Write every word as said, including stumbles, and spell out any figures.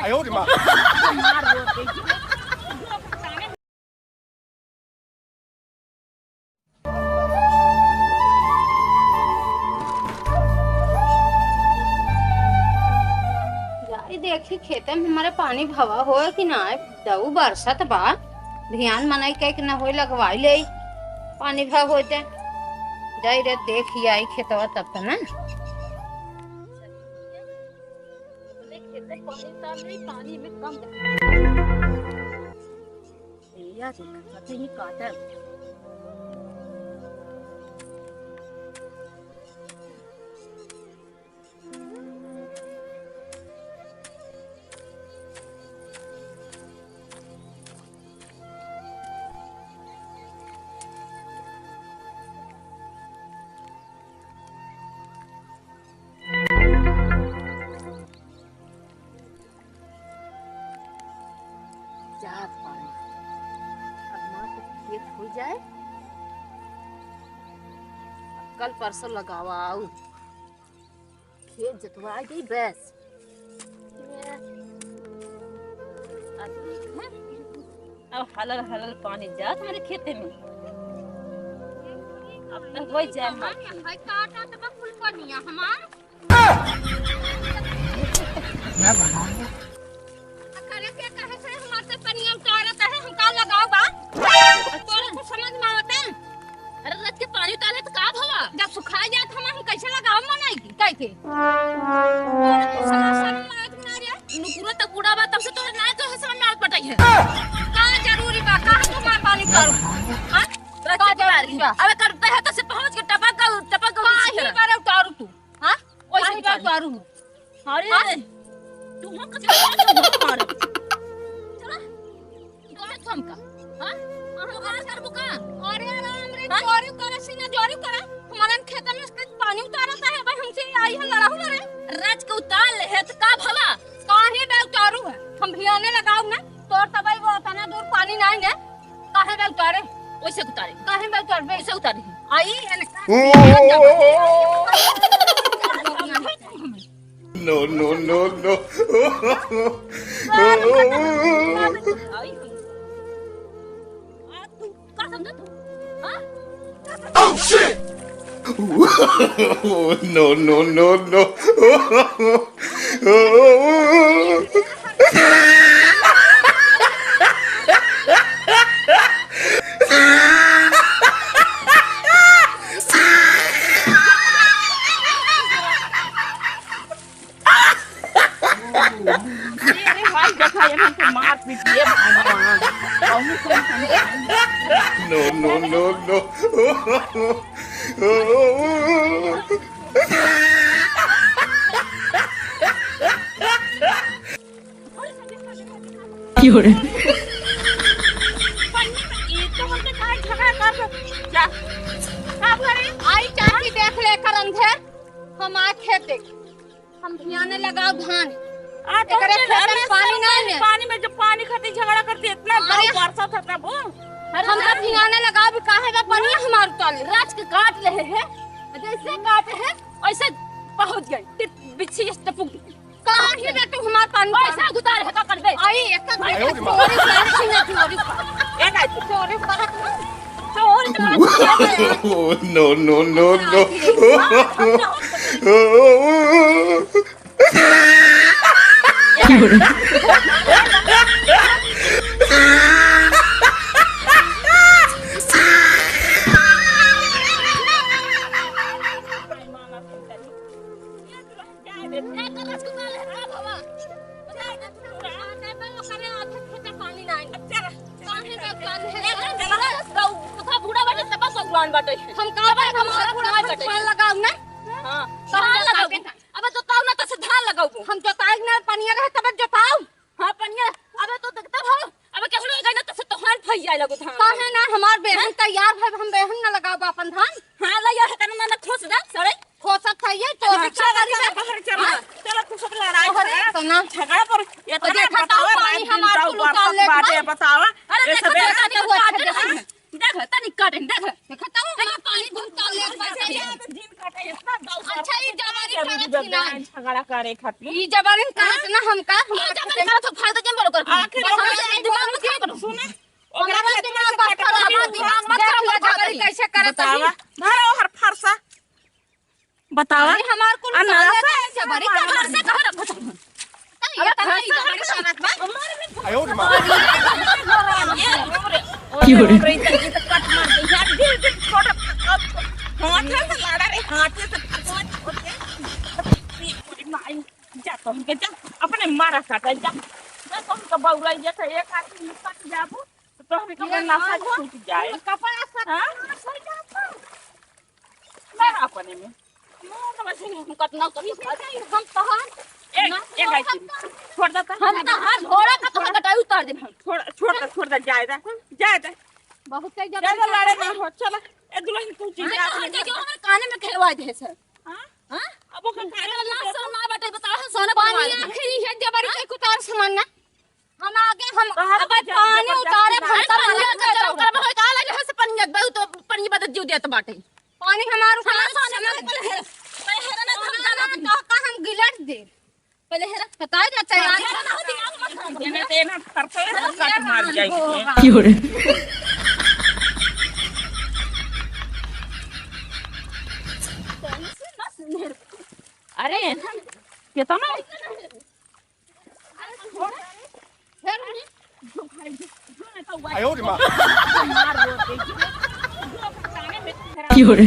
哎呦我的妈！ जाई देखी खेते में हमारे पानी भवा होए कि ना, दऊ बरसत बा, ध्यान मनई के कि ना होई, लगवाई ले पानी भवा होते। जाई रे देखी आई खेतवा तब तो ना। अपने खेते पानी उतार ले, पानी में कम। ए यार, कतई ही काटल। जात पानी। अब माँ के खेत हो जाए, कल परसों लगावा आऊ। खेत जतवा गई बस। अब हलल हलल पानी जात हमारे खेते में। अब तो हो जाए हमार खेत। भाई काटा तो बा कुल पनिया हमार। करे के कहे से हमार से पनिया उतारत है, हम का लगाओ बा? तोरे तो समझ में आवत है? अरे रच के पानी उतारे तो का भवा? जब सुखा जात हम, हम कैसे लगाओ मनई की? कह के। तोरे तो समझ, समझ में आवत ना रे। नुकुरा तक बूढ़ा बा, तब से तोरे ना तो है समझ में आवत पटाई है। का जरूरी बा? का हम तुम्हार पानी उतारू? हाँ? रच के का जरूरी बा? अबे करते है तो से पहुँच के टपक गऊ, टपक गऊ काहे बारे उतारू तू? हाँ? ओइसे काहे उतारू। उतारू? अरे, हाँ? तू हम कथी करत हो हमारे? चला, तू कथी हम का? हाँ? हम बात करबो का? अरे राम रे, हाँ? चोरी करे से ना चोरी करे। हमारे खेत में से पानी उतारता है, भाई हमसे आई है लड़ा हुआ रे। रच के उतार ले है तो का भला? काहे बे उतारू है? हम भियाने लगाऊ ना, तोर तबई वो उतना दूर पानी नहीं है। काहे बे उतारे? ओइसे उतारे। काहे बे उतारबे? ओइसे उतारे। आई है ना? No, no, no, no। आई है। आ, तू का समझत हो? हाँ? Oh, shit! No, no, no, no। अरे, अरे, भाई, देखा, ये हमको मार पीट दिए, भगवान। कौनो कोई समझे नहीं। No, no, no, no। क्यों रे? ये तो हमसे काहे झगड़ा कर जा? का करे? आई चाची देख ले कर अंधेर, हम आ खेत देख। हम भियाने लगाओ धान। आ, तो एकरे चल, खेत में अरे, पानी सब नहीं है। पानी में जब पानी खातिर झगड़ा करती, इतना अरे। गाँव बरसा था तब। अरे, हम तो भियाने लगाओ भी काहे बा पानी हमार उतार ले। रच के काट ले है। जैसे काटे है, ऐसे पहुँच गए। टिप, बिच्छी इस टपुक। काहे बे तू हमार पानी पैसा उतार है, का करबे? आई, एक का भाई, चोरी कर, चोरी कर। ए, नहीं। चोरी कर। चोर, चोर। No, no, no, no। हम का बात, हम धान लगाऊ ना। हाँ, धान लगाऊ। अब जोताऊ ना तो से धान लगाऊ। हम जोताई ना, पनिया रहे तब जोताऊ। हाँ, पनिया, अबे तो देखता हो, अबे केहू गई ना तो से तोहार फैल जाए लगो धान। काहे ना, हमार बेहन हाँ? तैयार है, हम बेहन ना लगाओ अपन धान। हाँ, ले यार, तना ना, ना खोस दे, सड़े। खोसत है ये, चोरी हाँ, चल, चल, चल, बाहर चल। हाँ? चल, तू सब लड़ाई अरे, कर। तना। झगड़ा पर ये तो तो देखा बताओ, तो पानी रात दिन हमार ताऊ कुल बरसात उतार ले बाटे, ना। बताओ। अरे, ये देखो, सबेरे देखो, से देखो, काटे देखो। नहीं। देख, तनी काटे, देख। देखा तो देखो, पानी बहुत उतार ले, बाटे। दिन काटे, इतना दाऊ अच्छा, ये जवानी जरूरी करत बा। लड़ाई झगड़ा करे खातिर। ई जबरन काटना हमका, हम ई जबरन करत हो, फालतू जन बोलो कर। आखिर बस ओकरा हमरे से दिमाग मत खराब करो। सुने, ओकरा हमरे से दिमाग मत खराब करो, दिमाग मत खराब करो, जबरन कैसे करत बतावा। हई? धरो हर फरसा। बतावा। अरे हमार कुल आ, ना, काले से जबरी हमार फरसा कहाँ रखो तुम? अरे ये तो नहीं, जबरी करत बा। आयो रे माँ। की हो रे? अरे, इधर, इधर कट मार दे यार, दिल, दिल छोड़, अब हाथ से लड़ा रे, हाथ से फरसा छोड़ दे। पूरी माई, जा तो हमके जा, अपने मारा काटा जा। मैं तो हमके बउराई जा, तो एक आदमी में कट जाबू, तो हमके ये नशा हाथ छूट जाए। कपड़ा सब हाँ? नाश हो जाता। ना अपने में। मोर वैसे हम कतना कर सकते हैं। हम तहार ए, ना ए, गायत्री, छोड़ देता। हम तहार घोड़ा का तोहर गटाई उतार देब हम। छोड़, छोड़ दे, छोड़ दे, जाए दे, जाए दे। बहुत सही जब जाए दे, लड़े ना हो, चला। ए, दुल्हन, तू चीज हाँ, काट तो ले। जो हमारे काने में खेलवा दे सर। हाँ? हाँ? अब वो काने में लाज शर्म ना बाटे, बताओ, हम सोना बनवा पानी ले। आखिरी है, जबरी हाँ? के कुतार समान ना। हम आगे, हम तोहरा अब तो जान पानी जबरदस्ती उतारे, ना। भरता अरे, भरता पानी चलो, चलो। करब, होय, का लगे है से पानी, अब तो पानी बदल जीव देत बाटे। पानी हमार उतार, हमार पानी समय पहले हेरा, पहले हेरा ना, हम जाना, का, का हम गिलट दे। पहले हेरा। बताए जाता है, यार। हेरा ना हो, दिमाग मत खराब कर। जेने तेने करते हैं, कट मार जाएंगे। की हो रे? अरे, कितना? आयो रे माँ। की हो रे?